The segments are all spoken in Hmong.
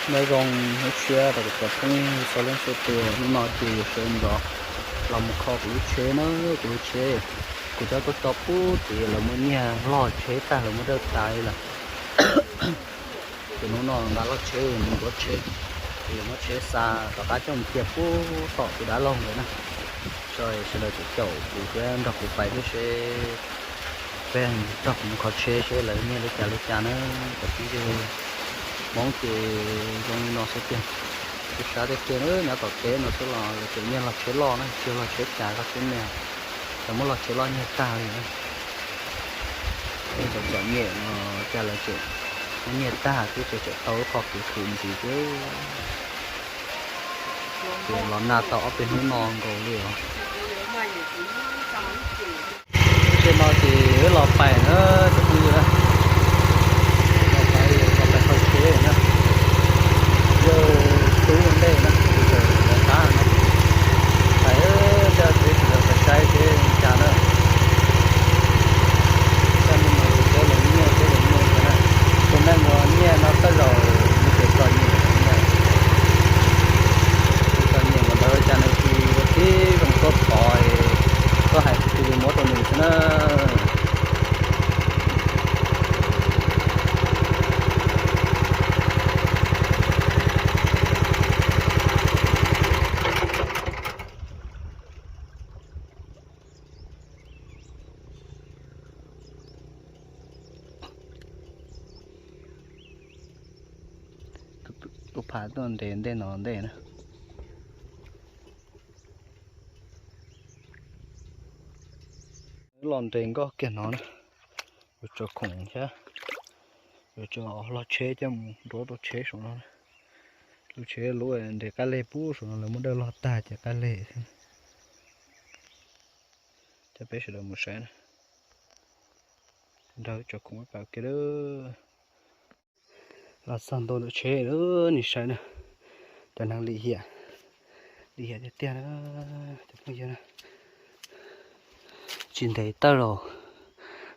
Nyob zoo hnub tshiab rau kuv cov phooj ywg txhua leej txhua tus, hnub no ces sawv ntxov los mus kho kuv lub tsheb na, kuv lub tsheb. Kuv coj tuaj tso pub tid lawv muaj nyiag log tsheb tag, lawv muab dawj tas li lawm. Ces hnub no nqa log tsheb mus nruab tsheb, ces yuav muab tsheb xa rov qab coj mus cia pub tom tus dab laug ntawd na. Sawv daws caum caum kuv thiab nrog kuv pais thiab seb, peb nrog kuv mus kho tsheb seb lawv nyiag li cas li cas na. Cov phooj ywg, Hmoob ces zoo li no xwb tiag. Tub sab tiag tiag na, nyob tom teb no xwb los lawv tseem nyiag log tsheb loj na, tsis yog log tsheb cas log tsheb me, lawv muab log tsheb loj nyiag tag li na. Tej cov txom nyem no cas lawv tseem muab nyiag tag thiab, ces tseem tau lub qhov kev khwv ntxiv thiab. Ces los nag tau ob peb hnub no nkaus li os. Tej no ces wb los pais na, cov phooj ywg na, los pais, los pais kho tsheb na. Yawg tub ua ntej na, tub tseem los qab no. Pais, tej tsev tsis los pais saib seb li cas na. Tej neeg mas tsis paub lawv nyiag, tsis paub lawv nyiag li na. Tus neeg uas nyiag no tej zaum nws tseem txom nyem, tseem txom nyem mas ntawd cas nws tsis ua tib zoo tuaj thov, tuaj hais kuv cia li muab rau nws xwb na. Tus phav tuaj nres ntej no ntej na. Los nres nkoj kiag no na. Yuav tso khoom thiab, yuav tso log tsheb coj mus nruab rau tsheb saum no. Lub tsheb lub nres qab leg pub saum no lawv muab dawj log tag ces qab leg xwb. Coj peb sawv daws mus saib na. Nrog tso khoom pab kiag lawm. Los txog ntua ntawm tsheb lawm, nej saib na, cov neeg lim hiam, lim hiam tiag tiag na, cov phooj ywg na. Tsis ntev tawj los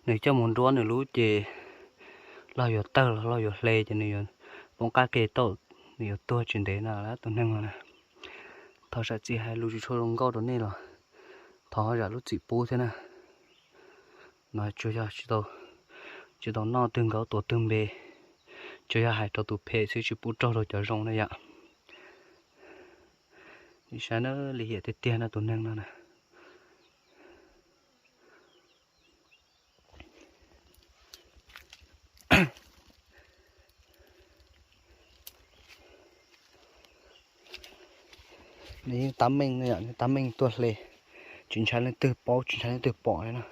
nws coj mus nruab nws lub ces log yuav tawg los log yuav hle ces nws yuav poob qab ke tauj, nws yuav tuag tsis ntev no tus neeg no na. Thov zam txim hais lus tsis tshua zoo nkauj rau nej los thov zam lub txim pub thiab na. No tsuas yog tsis tau noj twg nkaub tuav twg npe, tsuas yog hais rau tus phem xwb tsis pub raug rau cov zoo na yom. Nej saib na, lim hiam tiag tiag no tus neeg no na. Nws yeej tab meeg, nws tab meeg tuaj hle, tsis ntshai leej twg paub tsis ntshai leej twg pom li na.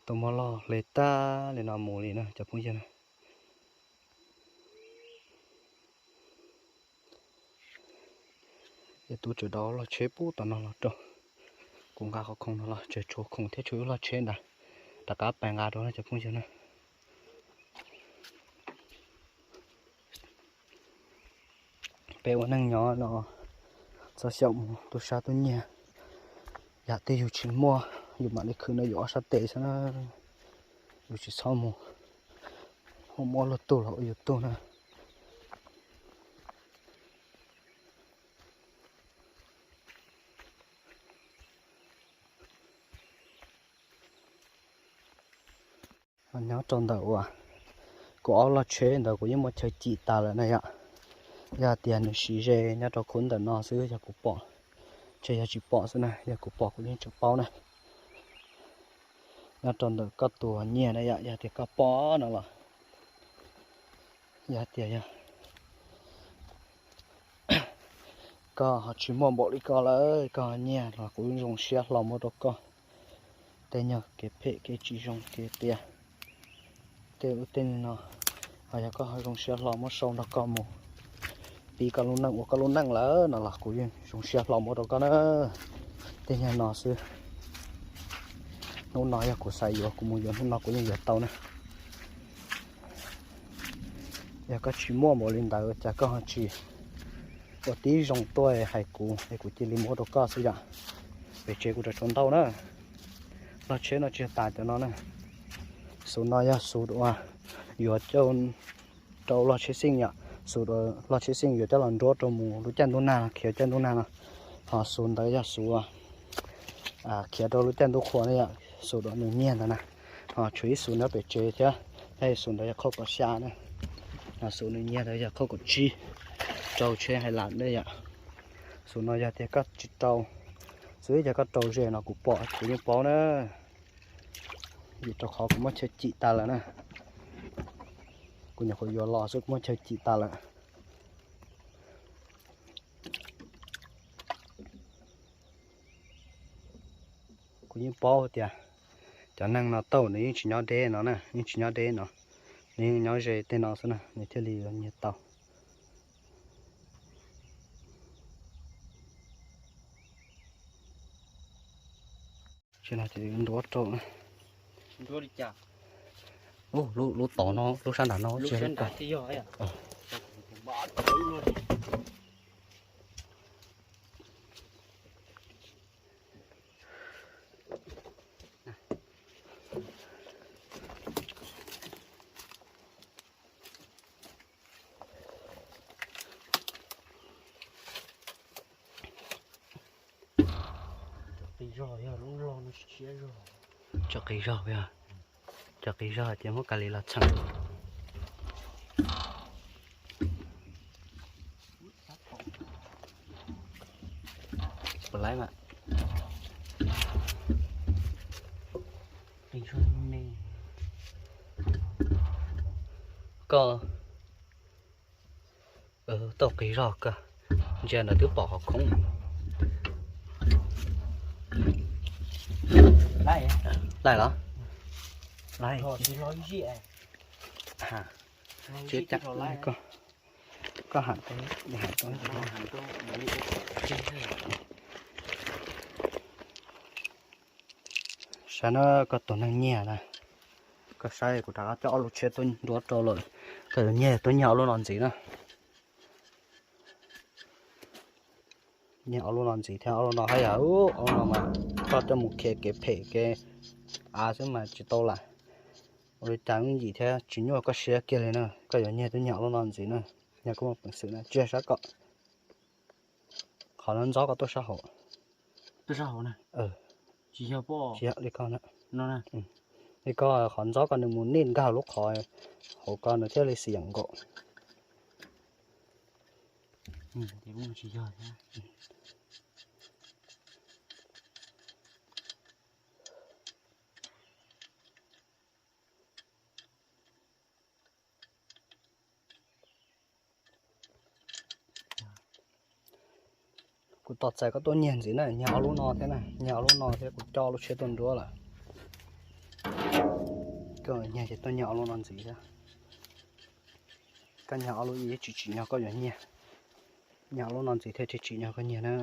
Tus muab log hle tag li no mus li na cov phooj ywg na. Yawg tub tseem dau log tsheb pub tom no los rau. Kuv nqa qhov khoom no los tseem tshuav khoom thiab tshuav ib log tsheb ntawd, rov qab pais nqa rau na cov phooj ywg na. Peb ua neeg nyob no txog xyaum mus tub sab tub nyiag, yam twg yus tsis muaj yus mam li khwv no yus ob sab tes xwb na. Yus tsis txhob mus muab luag tug los ua yus tug na. Nyob rau ntawm uas kuv ob log tsheb ntawd kuv yeej muab chaw cim tas lawm na yom. Yog tias nws siv ze nyob rau khub ntawm no xwb yog kuv pom, ces yog tsis pom xwb na, yog kuv pom kuv yeej tseem paub na. Nyob rau ntawm koj tus nyiag na yom, yog tias koj pom no los, yog tias yog koj ho tsis muaj npaum li koj lawm, koj ho nyiag los kuv zoo siab hlo muab rau koj. Tej nyuag kev phem kev tsis zoo kev tias tej ub tej no, ho yog koj ho zoo siab hlo muab sau nrog koj mus pib koj lub neej ua koj lub neej lawm no los kuv yeej zoo siab hlo muab rau koj na. Tej nyuag no xwb, hnub no yog kuv xav yuav kuv mus yuav hnub no kuv yeej yuav tau na. Yog koj tsis muaj npaum li ntawd cas koj ho tsis ua tib zoo tuaj hais kuv es kuv cia li muab rau koj xwb yom. Pem tsev kuv rau tsaus ntau na. Log tsheb no tsis tas cov no na. Xus no yog xus uas yuav coj rau log tsheb xyeej yom, xus uas log tsheb xyeej yuav coj los nruab rau mus lub caij ntuj nag no, khiav caij ntuj nag no. Ho xus ntawd yog xus khiav rau lub caij ntuj qhua na yom, xus uas nws nyiag ntawd na. Ho tshuav ib xus nyob pem tsev thiab, xus ntawd yog qhov kaum xya na. Ho xus nws nyiag ntawd yog qhov kaum tsib, rau tsheb hais lam na yom. Xus no yog tias koj tsis rau, xws li yog koj rau ze no kuv pom kuv yeej paub na. Vim rau qhov kuv muab chaw cim tas lawm na. Kuv nyuam qhuav yuav los xwb kuv muab chaw cim tas lawm. Kuv yeej paub tias cov neeg no tauj nws yeej tsis nyob deb no na, yeej tsis nyob deb no, nws yeej nyob ze tej no xwb na nws thiaj li yuav nyiag tau. Tsis no ces nruab rau. Lub tod no, lub sab nram no tsis yog. Tso qis zog, tso qis zog ces muab ka li los txheem. Puas laib mas? Koj tau qis zog kawg, ntsia ntawd twb pom qhov khoob. Laij los? Koj ham, saib na, koj tus neeg nyiag na, koj saib kuv rov qab coj ob lub tsheb tuaj nruab rau lawm, koj yuav nyiag tuaj nyiag ob lub no ntxiv na. Nyiag ob lub no ntxiv thiab, ob lub no haj yam, ob lub no mas koj coj mus khiav kev phem kev av xwb mas tsis tau lawm. Ua li cas yeej yim thiab tsis nyuaj koj siab kiag li na, koj yuav nyiag tuaj nyiag ob lub no ntxiv na, nyiag koj muaj peev xwm na, tsiag sab kom qhov no ntxob koj tuaj sab hauv. Li koj, li koj qhov ntxob koj nws mus nij nkag lub qhov hauv koj nws thiaj li xim yeem nkaum. Kuv tos txais koj tuaj nyiag ntxiv na, nyiag ob lub no thiab na, nyiag ob lub no thiab kuv coj lub tsheb tuaj nruab lawm. Koj nyiag ces tuaj nyiag ob lub no ntxiv thiab. Koj nyiag ob lub ib tsis tsim nyog koj yuav nyiag, nyiag ob lub no ntxiv thiab tsis tsim nyog koj nyiag na.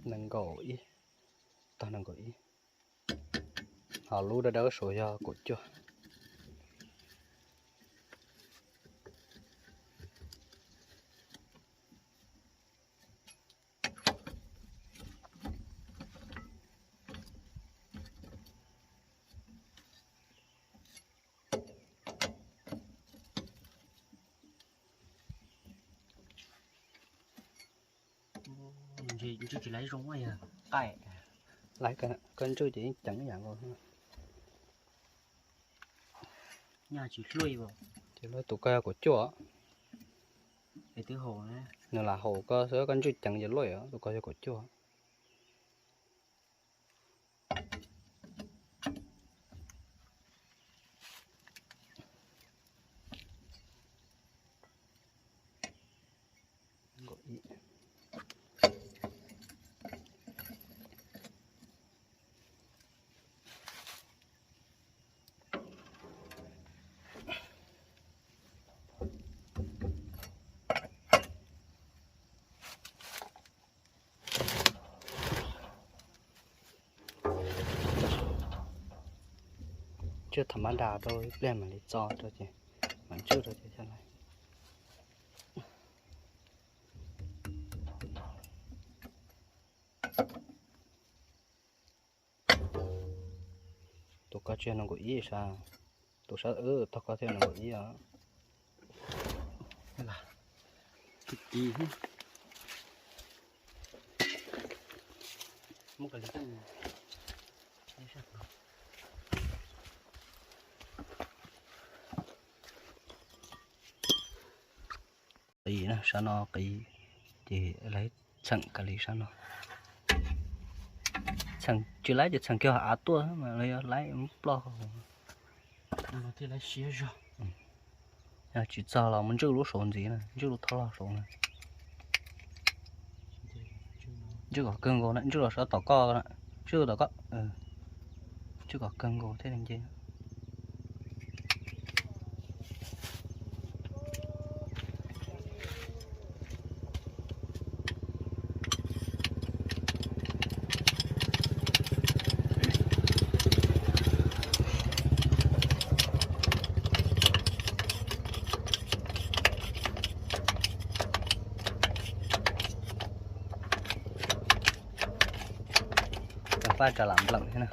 Nees nkaum ib, tog nees nkaum ib, ho lub dawb dawb saud yog kaum cuaj. Ntswj tsis laib zoo, yog qaij. Laib, koj ntswj ces yeej ceev ib yam nkaus. Nyaj tsis hluj. Ces tus ko yog kaum cuaj. Nws lam haum koj xwb, koj ntswj ceev ces luaj, tus ko yog kaum cuaj. Ntswj tham mab das rau ib pliag mam li txo rau ces mam ntswj rau ces thiaj laib. Tus ko tsis yog nees nkaum ib sas, tus sab tog ko thiaj nees nkaum ib os. Qis na, sab no qis, ces lawv txheem kawg li sab no. Txheem tsis laib ces txheem kiag hauv av tuaj mas lawv yuav laib ploj. Yog tsis txog los mus ntswj lub saud ntxiv na, ntswj lub thawj log saud na. Ntswj kom kawg nkaus na, ntswj los sab tom koj na, ntswj tom koj, ntswj kom kawg nkaus thiaj li nce. Faj tsa lam npleem thiab na.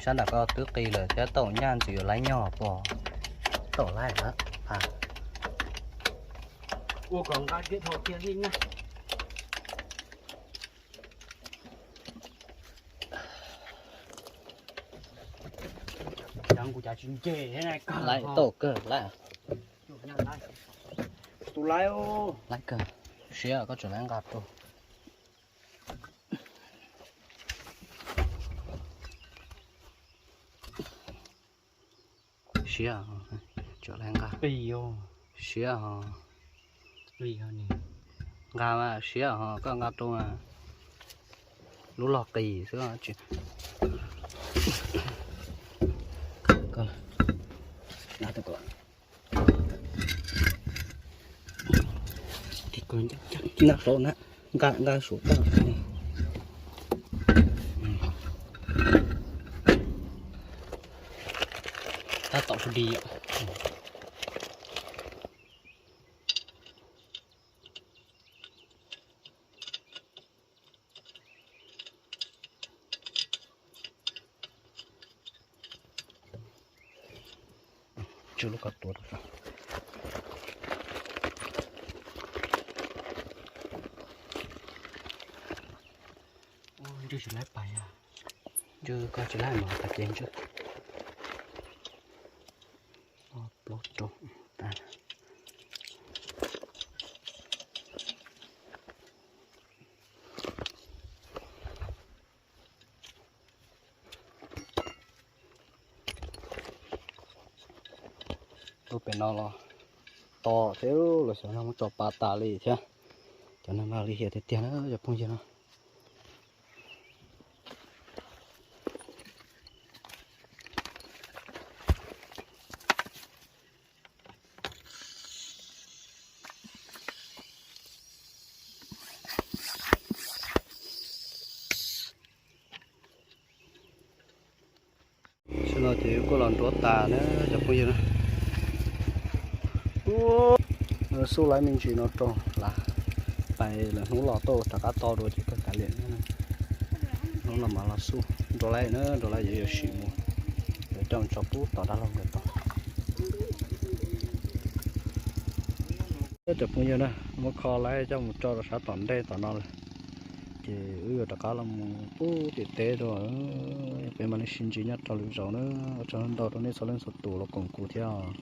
Sab nram ko twb qis lawm thiab, tau nyaj ntxim yuav laib nyog pom. Tau laib lawm. Ua kom nqa kiag dhau kiag li na. Laib tau kawg laib. Tus laib, laib kawg. Siab koj tseem laib nqa rau. Siab, tseem laib nqa. Siab ho. Nqa mas siab ho, koj nqa rau mas. Lub log qis xwb. Nqa saum na, nqa nqa saum toj. Tab tom pw di yom. Tsw lub ko tuav rau. Ntswj tsis laib pais, ntswj koj tsis laib mas pais ces ntswj. Ob plaub rau tas. Lub pem no los to thiab, los xyov no muab tso pa tas li thiab. Cov no no li hiam tiag tiag na cov phooj ywg no. Tam sim no ces kuj los nruab tas na cov phooj ywg na. Ua, xub laib me ntsis no rau lam pais lawm, hnub los tau rov qab to dua ces kawg kav liam. Hnub no mas los xub nrau laib na, nrau laib yuav yuav sim mus, yuav coj mus tso pub tom dab laug nkawd tau. Cov phooj ywg na, muab kho laib coj mus tso rau sab tom ntej tom no lawm, ces wb yuav rov qab los mus pub tim teb dua. Peb mam li sib ntsib nyob rau lwm zaus na. Ua tsaug ntau rau nej txhua leej txhua tus los koom kuv thiab os.